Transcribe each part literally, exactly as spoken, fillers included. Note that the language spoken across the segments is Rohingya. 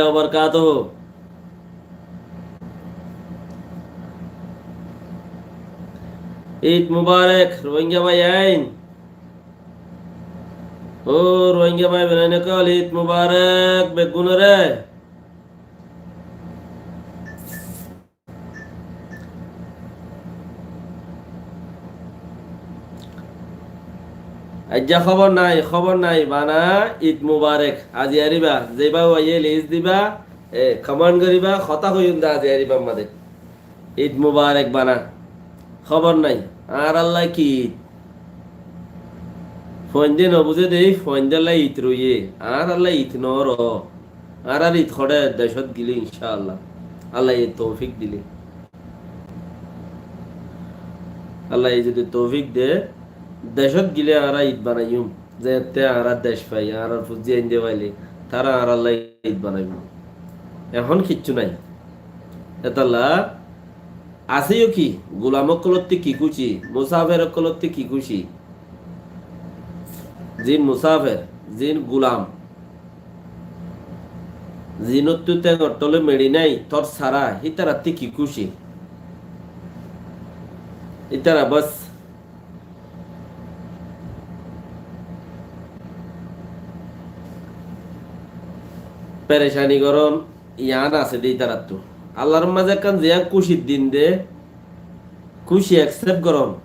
wabarakatuhu. Eid Mubarak, Rohingya bái ain. Ó Rohingya bái boin ókkol, Eid Mubarak beggúnoré. Aijja hóbor nai, hóbor nai, bana Eid Mubarak. Azi ariba, zeba uaye lis diba, e, comment goriba, hotá hoiyum de azi aribar maze. Eid Mubarak bana. Hóbor nai, añárallá ki Eid? Fuainde no buzé de, fuaindella Eid roiye, añárallá Eid no ro. Añárar Eid hoçé decót gile incáalla. Allaye toufik dile. Allaye zodi toufik de, decót gile añára Eid banaiyum. Zette añára dec fai, añárar fuzzi ainde faile, tara añárallá Eid banaibo. Ehón kiccú nai. Etalla asé yó ki, gulam ókkolottú ki kúci, musafer ókkolottú ki kúci? Zin musafer, zin gulam, zinottú tengor tole meçi nai, tor sara, hítarattú ki kúci? Ítara bas perecani goron, yián asé de ítarattú. Allar maze ekkán ziyán kúcir din de, kúci accept goron,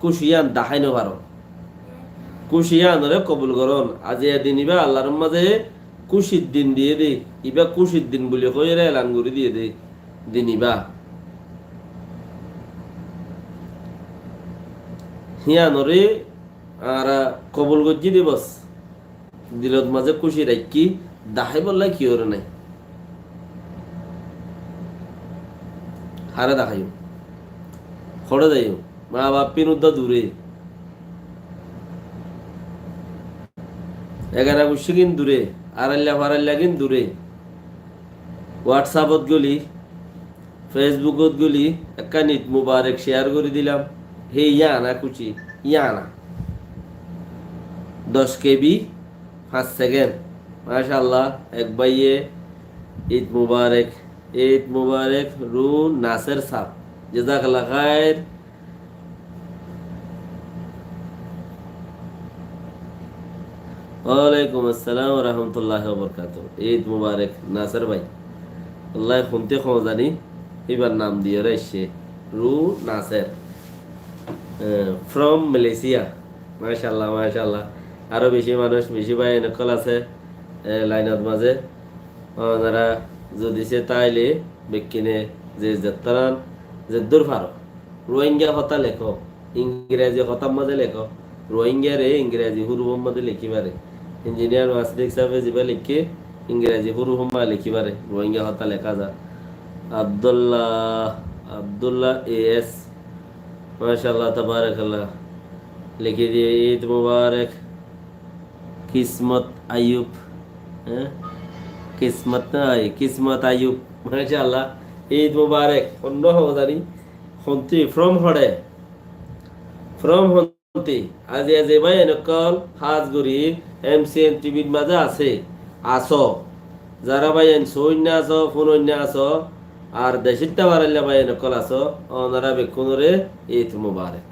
kúci yián dahái no faron. Kúci yiánoré kobul goron. Aziya din ibá Allar maze kúcir din diyé de, ibá kúcir din buli hoiyóre elan gorí diyé de, din ibá. Yiánoré añára kobul goijjí de bas. Dilot maze kúci raikki, daháibolla kiyóre nai. Háre daháiyum? Hoçé zaiyum? Maa baf ín uddá dure. Egana guccí gín dure. Arailla farailla gín dure. WhatsApp ot goli, Facebook ot goli ekkán Eid Mubarak share gorí dilam. Hé yiána kúci, yiána. Doc K B, fañs second. Mashallah, ek báiye Eid Mubarak, Eid Mubarak, Ru Naser sab. Jazakallah khair. Walaikum assalam wa rahmatullahi wa barakatuh. Eid Mubarak, Naser bái. Wallahi, húnte hon zani, íbar nam diyóre aiccé. Ru Naser. Eh, from Malaysia. Mashallah, mashallah. Aró beci manúc, beci bái ókkol asé, eh, line ot maze. Onora zodi se taile bekkine ze zettoran zeddur faro. Rohingya hotá lekó, Ingrazi hotár maze lekó. Rohingyare Ingrazi húrufor maze lekí fare. Engineer Masdik sábe ziba lekké, Ingrazi húrufor maze lekí fare. Rohingya hotá leká za. Abdullah, Abdullah A S. Mashallah, tabarakallah. Lekí diye, Eid Mubarak. Kismot Ayub, eh? Kismot nai, Kismot Ayub. Mashallah. Eid Mubarak. Honno hó zani? Honti, from hoçé? From honti? Azi azi bái ókkol, hás gorí M C N T V r maze asé. Asó. Zara bái ain sóinna asó, fúnoinna asó, ar decítta barailla bái ókkol asó, onora bekkúnore Eid Mubarak.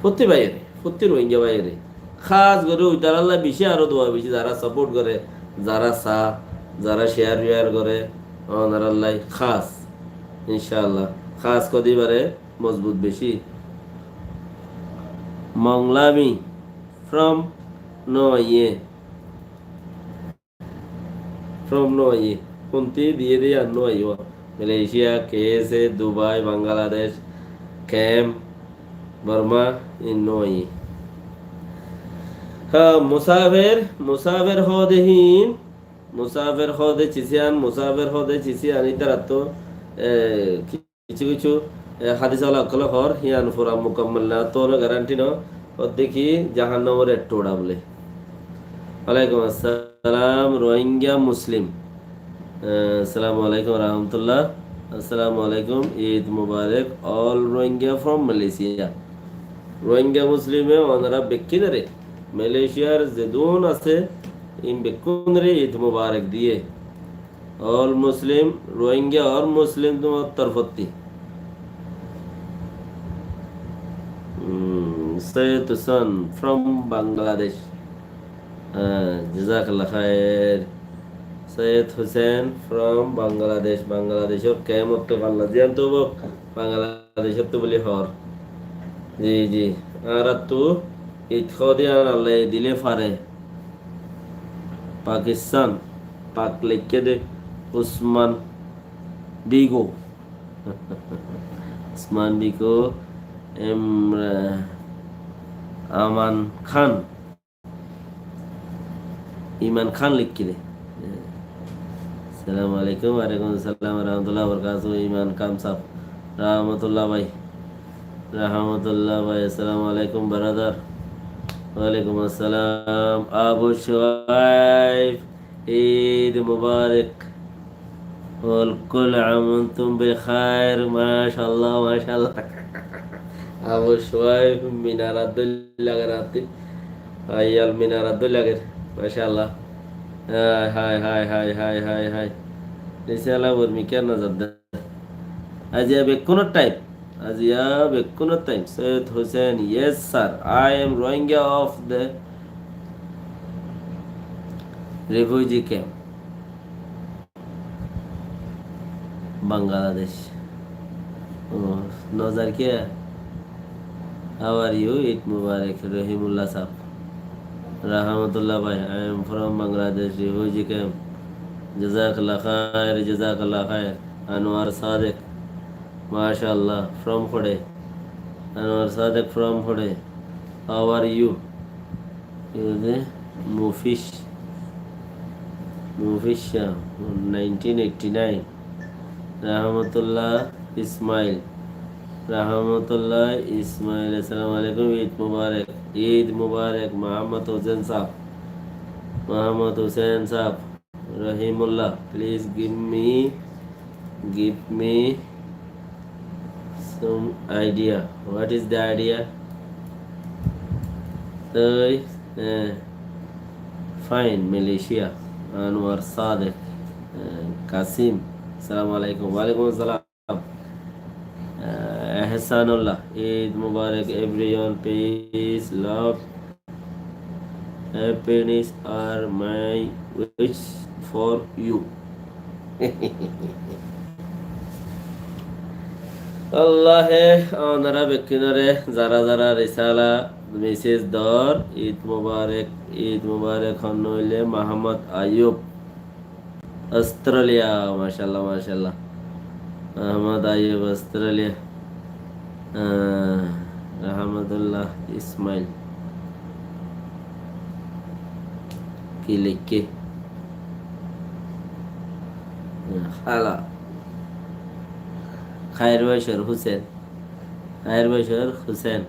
Fottí báiyore, fottí Rohingya báiyore. Hás gorí uitarálla beci aró dua beci, zara support gore, zara sa, zara share-wear gore, onorállai hás. Incállah, hás kodi bare mozbut beci. Monglami from no ye. From no aiyé. Honti diye de yián no aiyé. Malaysia, K S A, Dubai, Bangladesh, Camp, Burma, in no aiyé. Ha, musafer, musafer hó de hín, musafer hó de cisiyan, musafer hó de cisiyan, ítarattú, eh, ki- Kissú kissú, e, hadis wala ókkole hoór, híyan fura mukammal na, to no guarantee no. Hoódde ki, jahannamor ettu uçá bole. Walaikum assalam, Rohingya Muslim. E, assalamu alaikum warahmatullah. Assalamu alaikum, Eid Mubarak, all Rohingya from Malaysia. Rohingya Muslim e onora bekkúnore, Malaysiar zedún asé, in bekkúnore Eid Mubarak diye. All Muslim, Rohingya, all Muslim tumar torfotti. Hmm, Sayyid Hussain from Bangladesh. Ah, jazakallah khair. Sayyid Hussain from Bangladesh. Bangladeshor kemotto Bangla-, ziyan to bok, Bangladeshottu buli hor. Ji, ji. Añárattu Eid hode añáralle dile fare. Pakistan, Pak lekke de Usman Bigo. Usman Bigo, Imra-, Aman Khan. Iman Khan lekke de. Assalamu alaikum, wa alaikum assalam wa rahmatullahi wa barakatuhu, Iman Khan sahab. Rahmatullah bhai. Rahmatullah bhai, assalamu alaikum, brother. Wa alaikum assalam. Abu Shuaib, Eid Mubarak. Wa kullu aam wa antum bi khair. Mashallah, mashallah. Abu Shuaib, minara dol lager ati. Ayal minara dol lager. Mashallah. Hai, hai, hai. Risala urmi kya nazar de. Aziya bekkúnor time. Aziya bekkúnor time. Sayyid Hussain, yes sir. I am Rohingya of the refugee camp. Bangladesh. Oh, Nazar kya? How are you? Eid Mubarak, Rahimullah sahab. Rahmatullah bhai, I am from Bangladesh refugee camp. Jazakallah khair, jazakallah khair. Anwar Sadiq, mashallah, from Khode. Anwar Sadiq from Khode. How are you? You the Mufish, Mufisha, nineteen eighty-nine. Rahmatullah Ismail. Rahmatullah Ismail, assalamu alaikum, Eid Mubarak. Eid Mubarak, Muhammad Hussain sahab. Muhammad Hussain sahab, Rahimullah, please give me, give me some idea. What is the idea? Toi, eh, fine, Malaysia. Anwar Sadiq, eh, Kasim. Assalamu alaikum. Wa alaikum assalam. Uh, Ehsanullah, Eid Mubarak, everyone. Peace, love, happiness are my wish for you. Allahe onara bekkúnore zara zara risala message dor, Eid Mubarak, Eid Mubarak hon noile Muhammad Ayub. Australia, mashallah, mashallah. Ahmad Ayub, Australia. Ah, Rahmatullah Ismail. Ki lekke? Hala. Khair Bashar Hussain. Khair Bashar Hussain.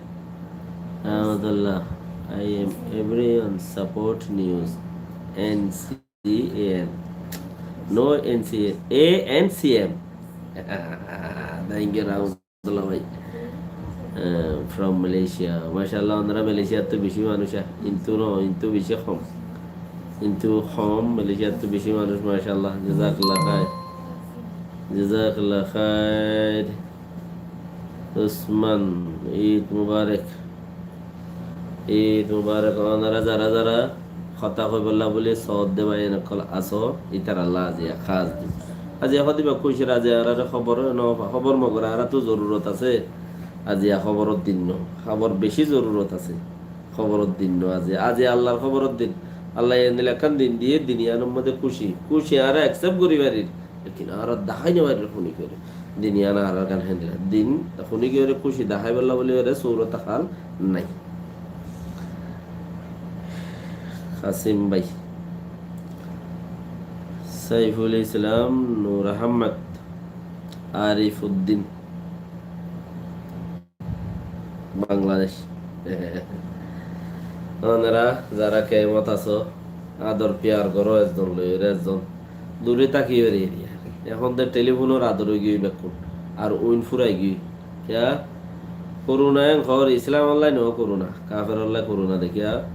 Rahmatullah. I am everyone support news. N C N. No N C N. A N C M. Thank you, Rahmatullah bhai. Uh, from Malaysia. Mashallah, onara Malaysia ttu beci manuc, ah, intu no, intu beci hom. Intu hom, Malaysia ttu beci manuc, mashallah. Jazakallah khair. Jazakallah khair. Usman, Eid Mubarak. Eid Mubarak. Onara zara zara hotá hoibolla buli sodde bái okkol aso, itaralla aziya khas din. Aziya hodiba kúcir, aziya añárare hóbor no, hóbor mogor, añárattu zorurot asé. Aziya hóboror din no, hóbor beci zorurot asé. Hóboror din no aziya, aziya Allar hóboror din. Allah endilla ekkán din diye, din iyanor modde kúci. Kúci añára accept gori farir. Lekin añára dahái no farir honi kore. Din iyan añárar kan héndilla. Din honi kore kúci dahái bolla buli kore surot hal nai. Kasim bái. Saiful Islam, Nur Ahmad, Arif Uddin. Bangladesh. Onara zara kemot aso, ador piyar goro, ezzon loiyore ezzon. Dure taki ore eriya. Ehón de telefonor ador ói giyói bekkún. Ar uin furai giyói. Kiya? Koruna en hor Islam olla no koruna. Kafer olla koruna de kiya?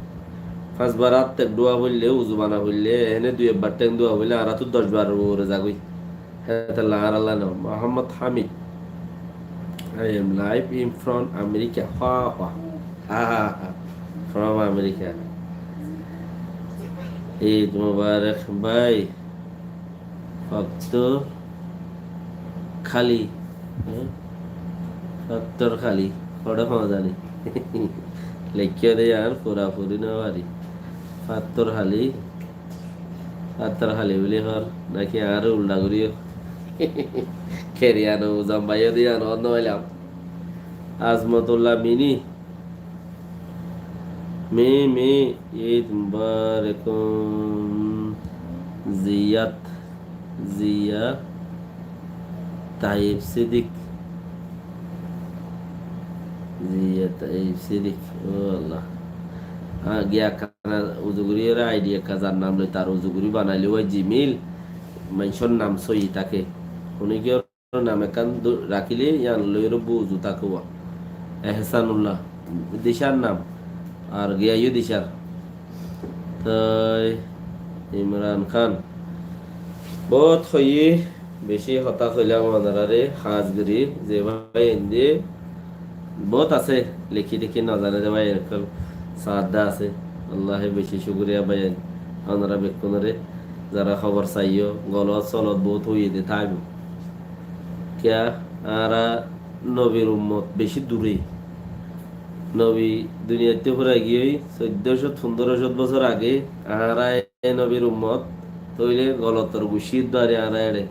Fañs bar át tek dúa foille, uzu bana foille, ene dui ebbar théng dúa foille, añára tu doc bar uore zagói. Hétolla añára lano. Muhammad Hamid. I am live in from America. Ha, ha. Ha, ha, ha. From America. Eid Mubarak bhai. Fattor Khali, eh? Fattor Khali, hoçé hoó zani. Leikké de yián furafuri no fari. Fattor Khali, Fattor Khali buli hoór, naki añáre uldha gorí hoór. Keriyano zambaiyó de yián hoór no failam. Azmatullah Mini, Mi, mi, Eid Mubarak. Ziyat, Ziya, Taib Sidik. Ziya, Taib Sidik. Ó Allah. Ah, giya ekkán uzu gorí ere I D ekkán zar nam loi tar uzu gorí banaile wá Gmail, maincór nam sóiyi táke. Hone ki nam ekkán du-, rakíle yián loi ere bu uzu táke wá. Ehsanullah, dicár nam, ar giyá yó dicár. Toi Imran Khan, bout hoiyí, beci hotá hoilam onoráre, hás gorí ze bái ende bout asé, lekí dekí no zane de bái, ekkán saádda asé. Allahe beci cúkuriya bái, onorá bekkúnore, zara hóbor saiyó, golot solot bout hoiyé de táibo. Kiyá, añára nobir ummot beci dure. Nobi duniyaittú furai giyói soiddó cót, fundóro cót bosór age, añára e nobir ummot, tóile golotor guccí dóri añára eçe.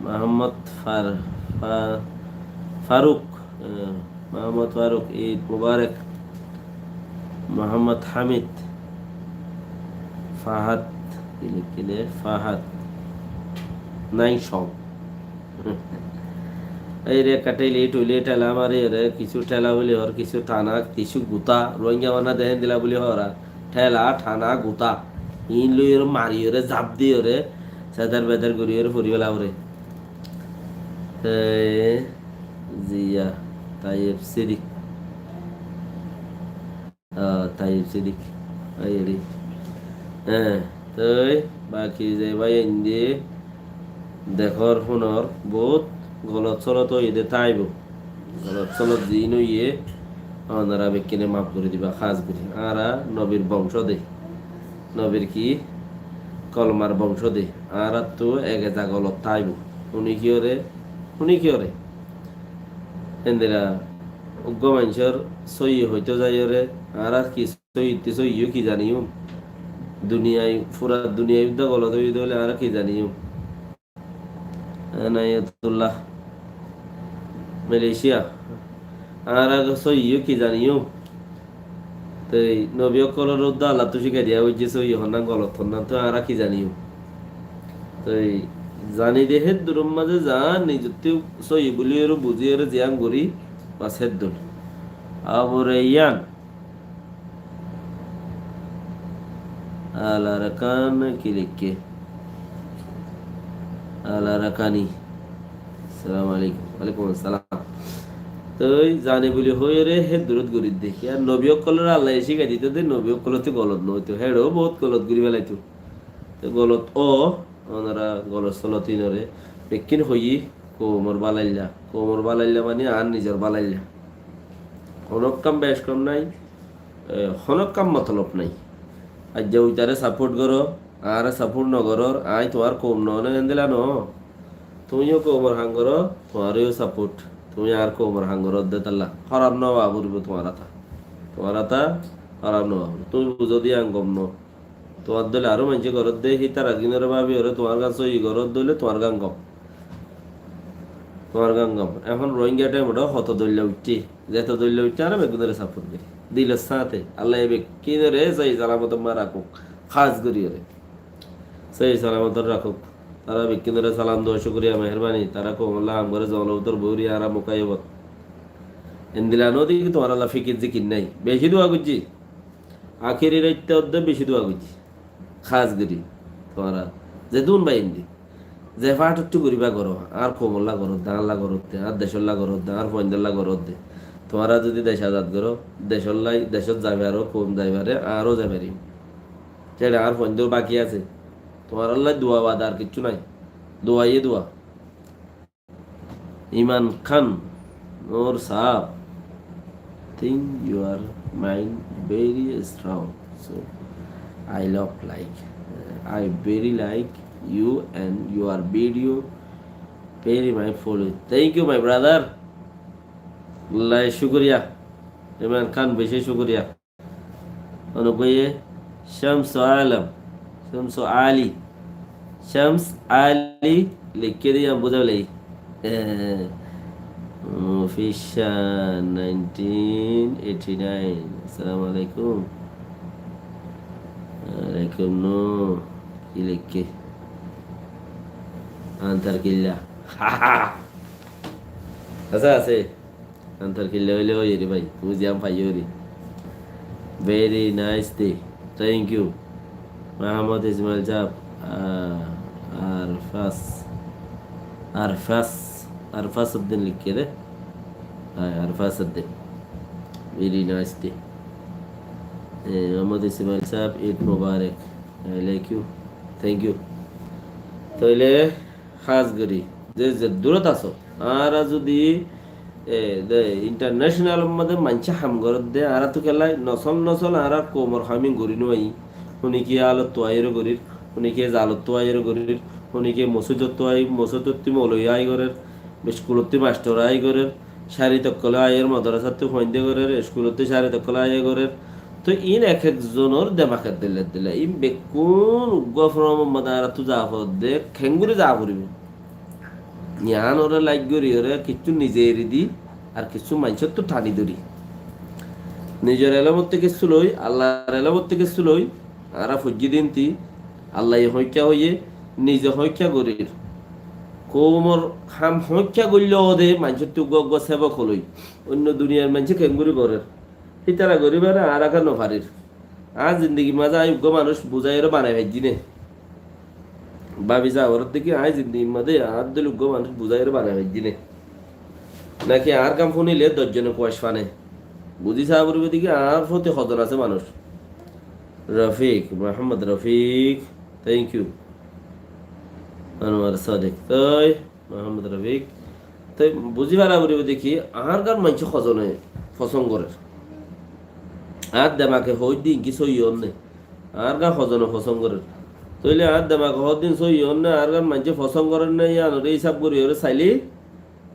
Muhammad Far-, Fa-, Faruk, eh, Muhammad Faruk, Eid Mubarak. Muhammad Hamid, Fahad, ki lekíle? Fahad. Nai song. Ei re, ekká thela, thela, thela mari ore, kissú thela buli hoór, kissú thana, kissú guta, Rohingya bana de héndilla buli hoór. Thela, thana, guta. Iín loi ore mari ore, zap di ore, seder beder gori ore, fori fela ore. Te, Ziya, Tayyib Sidik. Ah, Tayyib Sidik. Ai eri. Eh, toi baki ze bái ende dekór, fúnor, bout golot solot óiye de táibo. Golot solot ziín óiye, onora bekkúne maf gorí diba, hás gorí. Añára nobir bongcó de. Nobir ki? Kolmar bongcó de. Añárattu ek eza golot táibo. Fúni kiyóre? Fúni kiyóre? Endilla uggwá maincór sóiyi hoitó zaiyóre, añára ki sóiyi, sóiyi yó ki zaniyum? Duniyai, fura duniyai uddá golot óiye de óile añára ki zaniyum? Enayatullah, Malaysia, añára sóiyi yó ki zaniyum? Toi nobi ókkolóre uddá Allattú cíkai diya óiye sóiyi honnán golot honnán, toi añára ki zaniyum? Toi zani de héddur mazé zan nizottú sóiyi buli ore buzi ore ziyán gorí, bas héddur. Abu Reyyan, Al Arakan ki lekíye? Al Arakani. Assalamu alaikum. Walaikum assalam. Toi zani buli hoiyóre héddurot gorí de. Yar nobi ókkolóre Allaye cíkai dito de, nobi ókkolóttu golot no óito. Héçeó bout golot gorí felaito. Te golot ó, onora golot solot inore bekkín hoiyí koumor bálailla. Koumor bálailla mani añár nizor bálailla. Honó kam bec kom nái, e, honó kam motolob nái. Aijja uitare saport goró, añáre saport no gorór, aññí tuáñr koum no né, héndilla no. Tuñí yó koumor ham goró, tuáñre yó saport. Tuñí añár koumor ham goródde tolla. Hóraf no ówa foribo tuáñr áta. Tuáñr áta hóraf no ówa foribo. Tuñí buzó de yián gom no. Tuáñr dóile aró maincé goródde, hítara ginore bábi ore tuáñr gán sóiyi goródde óile tuáñr gán gom. Tuáñr gán gom. Ehón Rohingya thaim ot hoto dóilla uiththé. Zeto dóilla uiththé añára beggúnore saport gorí. Dilor sáñte. Allaye bekkúnore sóiyi salamotor mazé rakók. Hás gorí ore. Sóiyi salamotor rakók. Tará bekkúnore salam, dua, cúkuriya, meherbani. Tará koumolla ham goré, zongolor bútore bóri, añára mukaiyobot. Endilla no de ki tuáñralla fikir zikir nái. Beci dua goijjí. Akéri raitta uddá beci dua goijjí. Hás gorí tuáñra zedún bái indi ze fáñtottu goríba goró, añár koumolla goródde, añálla goródde, añár decolla goródde, añár fuaindolla goródde. Tuáñra zodi dec azad goró, decolla, decot zai faró, koum zai faré, añára zai farim. Héçe añár fuaindór baki asé. Tuáñrallá dua bade ar kiccú nái. Duaye dua. Iman Khan, Noor Saab, think your mind very strong. So, I love like, I very like you and your video very my follow. Thank you, my brother. Lai shukriya. Iman Khan, beci shukriya. Ono hoiye Shamsu Alam, Shamsu Ali, Shams Ali likké de, yián buzá loi. Mufisha nineteen eighty nine. Assalamu alaikum. Alaikum no. Ki likké? Antar killa. Asé, asé. Antar killa óile óiye re bái, tuñí ziyán faiyó re. Very nice day. Thank you. Mahamud Ismail Saab, ah, Arfas, Arfas, Arfas Uddin likké de. Há, Arfas Uddin. Very nice day. Eh, Mahamud Ismail Saab, Eid Mubarak. I like you. Thank you. Tóile Hás gorí, ze zeddúrot asó, añára zudi, e, de, international or mazé maincé ham gorédde, añára tu kiyólla nosol nosol añárar koumor ham in gorí no fari. Honikiye alottu aiyóre gorír, honikiye zalottú aiyóre gorír, honikiye mosóidottú ai-, mosóidottú moulovi ai gorér, eskulottú mastor ai gorér, cári tokkole aiyóre, modorasattú fuainde gorér, eskulottú cári tokkole aiyóre gorér. Toi iín ek ek zonor demakor dile dile. Iín bekkún uggúa forom or mazé añárattú za foredde, kengóri za foribó. Yián ore laik gorí ore kiccú nize eri di, ar kiccú maincóttu thani dóri. Nizor elómottú kiccú loi, Allar elómottú kiccú loi, añára foijjí dinti, Allaye hoikká hoiyé, nize hoikká gorír. Koumor ham hoikká goillé de maincóttu uggúa uggúa sebok loi. Oinno duniyar maincé kengóri gorér. Hítara goríbare añára ken no farir. Añár zindigir mazé añí uggúa manúic buzáiyore banai faijjí né. Bábi saá, órar deki añí zindigir mazé añár dóilla uggúa manúic buzáiyore banai faijjí né. Náki añár gán fúnile doc zone kuac fane. Buzí saá foribó deki añár foti hozon asé manúic. Rofik, Muhammod Rofik, thank you. Anwar Sadiq, toi Muhammod Rofik, te buzí fara foribó deki, añár gán maincé hozone fosón gorér. Añár demake hoóidde inki sóiyi ónne. Añár gán hozone fosón gorér. Tóile añár demake hoóidde sóiyi ónne, añár gán maincé fosón gorér né, yiánore hísab gorí ore sailé,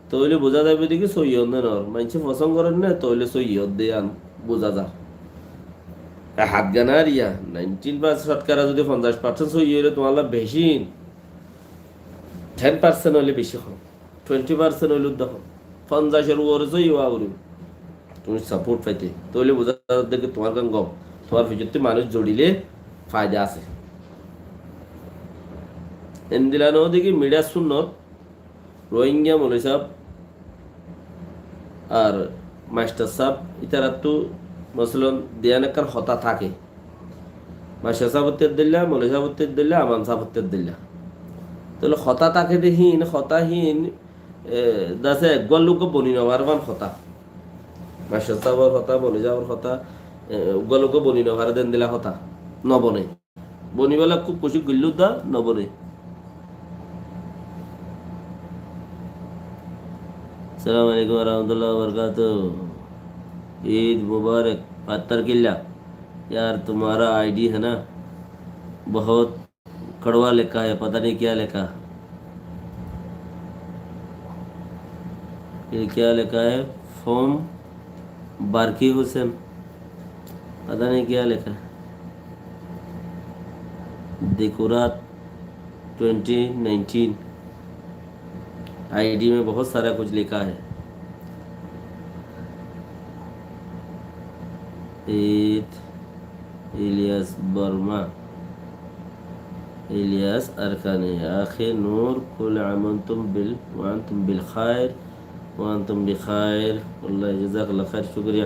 tóile buzá zaibó deki sóiyi ónne noór. Maincé fosón gorér né, tóile sóiyi ódde yián buzá zar. E hát gán ar yián, nineteen percent, cótkara zudi fonzaic percent sóiyi óile tuáñlla beci, ten percent óile beci hom. Twenty percent óile udda hom. Fonzaicor uore sóiyi ówa foribó. Tuñí support faite. Tóile buzá zadde ki tuáñr gán gom. Tuáñr fiçottú manúic zorilé faida asé. Endilla no deki midiyar sunnot, Rohingya moloi saáb ar mastor saáb, ítarattú, masalan, diyan ekkán hotá táke. Mastor sábottú eddilla, moloi sábottú eddilla, aman sábottú eddilla. Tóile hotá táke de híin, hotá híin, e, dase eggúa lukó boni no fare fán hotá. Mastor sábor hotá, moloi sábor hotá, e, eggúa lukó boni no fare de endilla hotá. No bone. Boni bala kúb kucíc goilló de, no bone. السلام علیکم ورحمۃ اللہ وبرکاتہ۔ عید مبارک۔ پتھر قلعہ۔ یار، تمہارا آئی ڈی ہے نا، بہت کڑوا لکھا ہے، پتہ نہیں کیا لکھا۔ یہ کیا لکھا ہے؟ فوم بارکی حسین، پتہ نہیں کیا لکھا۔ ذکرات ٹوئنٹی نائنٹین۔ آئی ڈی میں بہت سارا کچھ لکھا ہے۔ عید، الیاس برما، الیاس ارکانی، آخی نور، کل عام وانتم بال-، وانتم بالخیر، وانتم بخیر۔ واللہ جزاک اللہ خیر، شکریہ۔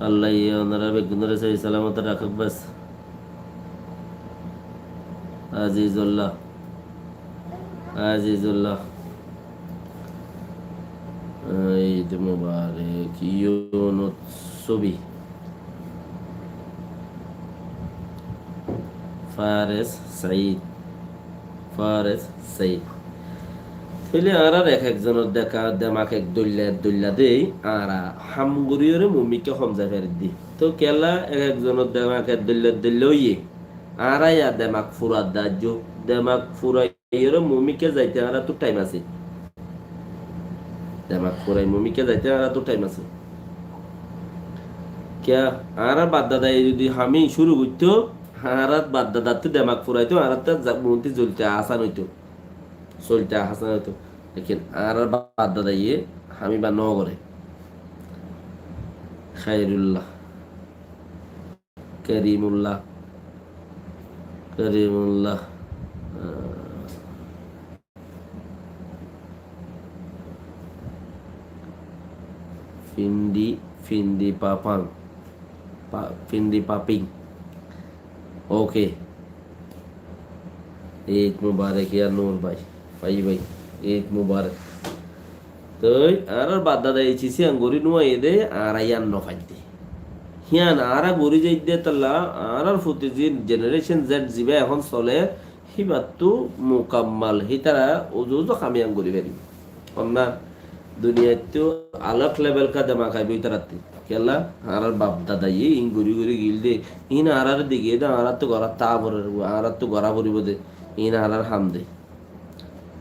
اللہ یہ اونارا بیگونورے صحیح سلامت راکھوک بس۔ عزیز اللہ، عزیز اللہ، عید مبارک۔ یونس سوبی، Fares Said. Fares Said. Tóile añárar ek ekzonor deka, demak ek doilla, ek doilla dé, añára ham goríyore mumikká hom zai fariddi. Tóu kiyólla ek ekzonor demak ek doilla, ek doilla óiye, añára ya demak furadde aijjó, demak furai Iyóre mumikká zaite añárattu thaim asé. Demak furai mumikká zaite añárattu thaim asé. Kiyá, añárar bafdadaye zodi ham cúru goittó, añárar bafdadattú demak furaitó, añárattu za-, muúntu zolte asan óito. Zolte asan óito. Lekin añárar bafdadaye ham ibá no goré. Khairullah. Karimullah. Karimullah. Ah. Findi, Findi Papang. Pa-, Findi Paping. Oke. Eid Mubarak ya Nur bái. Bái bái. Eid Mubarak. Toi, añárar bafdadaye ei ciz yián gorí no aiyé dé, añára yián no faidde. Híyan añára gorí zaidde tolla, añárar foti ze generation Z zibá ehón soler, híbattú mukammal, hítara uzu uzu ham yián gorí faribó. Honna duniyaittú alok level ka demak aibó hítarattú. Kiyólla, añárar bafdadaye ín gorí gorí giyíl dé, ín añáráre digiyé dé, añárattú gorát táa foribó, añárattú gorá foribó dé, ín añárar ham dé.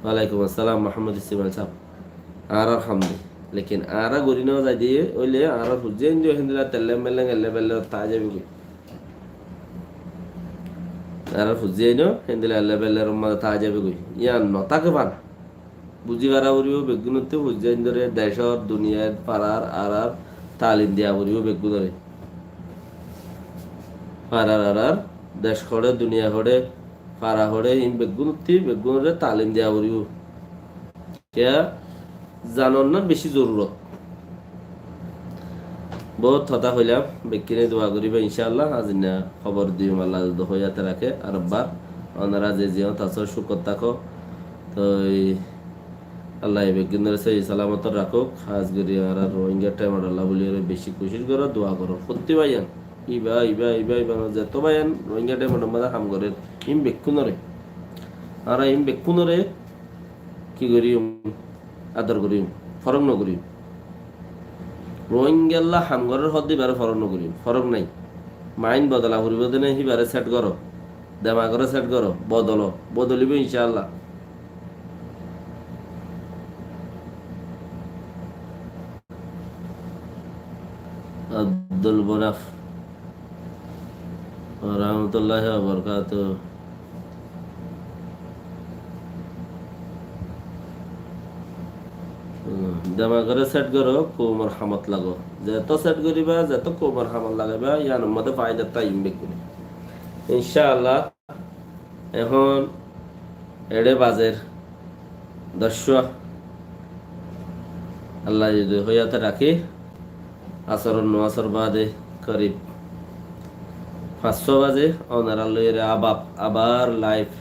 Walaikum assalam, Muhammad Ismail sáb. Añárar ham de. Lekin añára gorí no zai de, óile añárar fuzzi ain de, héndilla telle melle elle belle tái zaibo goi. Añárar fuzzi ain de, héndilla elle belle mazé tái zaibo goi. Yián no táke fán. Buzí fara foribo beggúnottú fuzzi ain dore, decór, duniyar, farar, arar, talim diya foribo beggúnore. Farar, arar, dec hoçé, duniya hoçé, fara hoçé, ín beggúnottú, beggúnore talim diya foribo. Kiyá zanonnar beci zorurot. Bout hotá hoilam, bekkúne dua goriba incállah, azinna hóbor diyum, Allah zodi hoiyate raké, ar ekbar, onora ze ziyót asó, cúkot táko. Toi, Allah beggúnore sóhi salamotot rakók, hás gori añára Rohingya Time Out olla buliyore beci kucíc goró, dua goró. Fottí báiyan, Iba, iba, iba, iba, zeto báiyan Rohingya Time Out or mazé ham gorér, ín bekkúnore. Añára ín bekkúnore ki goríyum? Ador goríyum. Forók no goríyum. Rohingyalla ham gorér hoódde ibáre forók no goríyum. Forók nái. Mind bodola foribo de né, híbare set goró. Demagore set goró. Bodolo. Bodolibo incállah. Abdul Manaf. Warahmatullahi wabarakatuh. Hmm, demagore set goró, koumor hamot lago. Zeto set goriba, zeto koumor hamot lagaiba, yián or mazé faida táibo bekkúne. Incállah. Ehón eçé bazer doccúa. Allah zodi hoiyate raké, asor nomasor bade korib fañssúa baze onorar loiyore abab, abar live,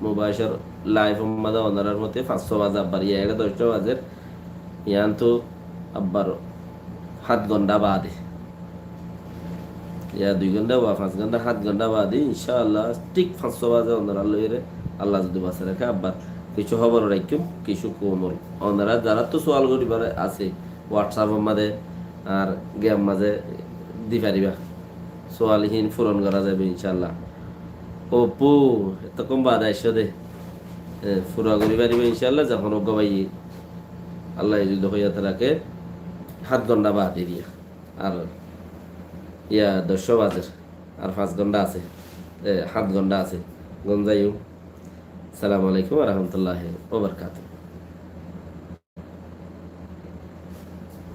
mubashar live or mazé onorar moti fañssúa baze abbar, iya eçé doccúa bazer, yiántu abbar hát gonthá bade. Ya dui gonthá ba fañs gonthá, hát gonthá bade, incállah, thík fañssúa baze onorar loiyore, Allah zodi basai raké, abbar kissú hóbor raikkúm, kissú koumor. Onora zarattú sual goribar asé, WhatsApp or mazé ar gem mazé di fariba. Sual hín furon gora zaibo, incállah. Oppo, etokkom bade aiccó de. E, fura gori fariba, incállah, zehón uggwá báiye Allah zodi hoiyate raké, hát gonthá bade diya. Ar iya doccúa bazer, ar fañs gonthá asé, e, hát gonthá asé. Gon zaiyum. Assalamu alaikum warahmatullahi wabarakatuh.